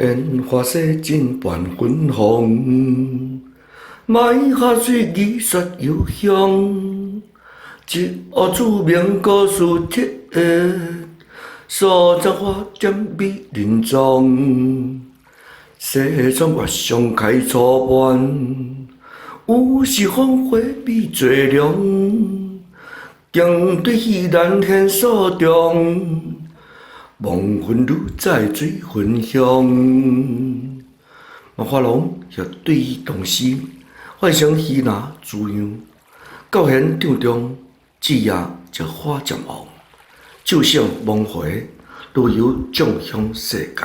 煙花洗盡半芬芳，賣下水語說幽香，一烏著名故事鐵，所在花點美人妝，西窗月上開初伴，有時風花比做涼，經對彼難現所中。黃昏愈載水芬香，萬花籠協對同時發生希拿滋養，教賢帳中志業就花漸旺，就勝夢回旅遊縱向世界。